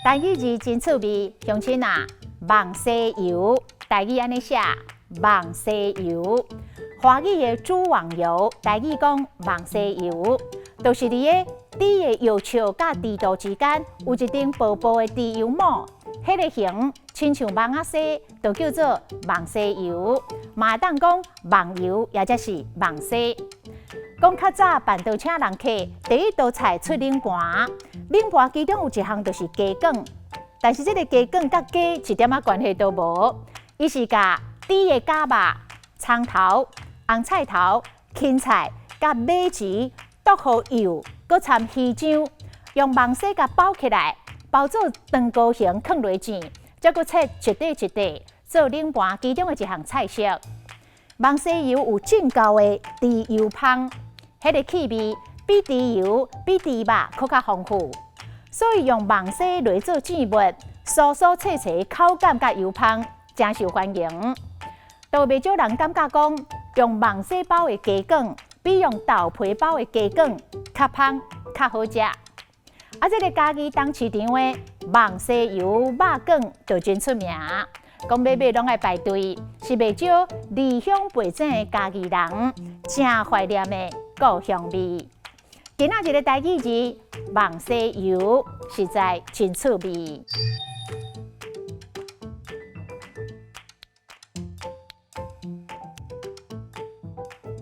台語字真趣味，鄉親啊，蠓絲油，台語按呢寫，蠓絲油。華語的蛛網油，台語講蠓絲油，就是佇个豬的藥笑佮豬肚之間有一層薄薄的豬油膜，彼個形親像網仔絲，就叫做蠓絲油。嘛會當講網油，抑者是蠓絲。講較早辦桌請人客，第一道菜出冷盤，冷盤其中有一項就是雞卷，但是這个雞卷佮雞一點仔關係都無，伊是共豬的絞肉、蔥頭、紅菜頭、芹菜佮馬膣剁予幼，閣摻魚漿，用網紗共包起來，包做長膏形，囥落煎，再閣切一塊一塊，做冷盤其中的一項菜色。蠓絲油有正厚的豬油芳，彼个氣味比豬油、比豬肉閣較豐富，所以用網紗來做煎物，酥酥脆脆，口感佮油芳，誠受歡迎。都袂少人感覺講，用網紗包的雞卷，比用豆皮包的雞卷較芳、較好食。啊，這个嘉義東市場的蠓絲油肉卷就真出名，講欲買攏愛排隊，是袂少離鄉背井的嘉義人誠懷念的故鄉味。今仔日的台語字蠓絲油實在真趣味。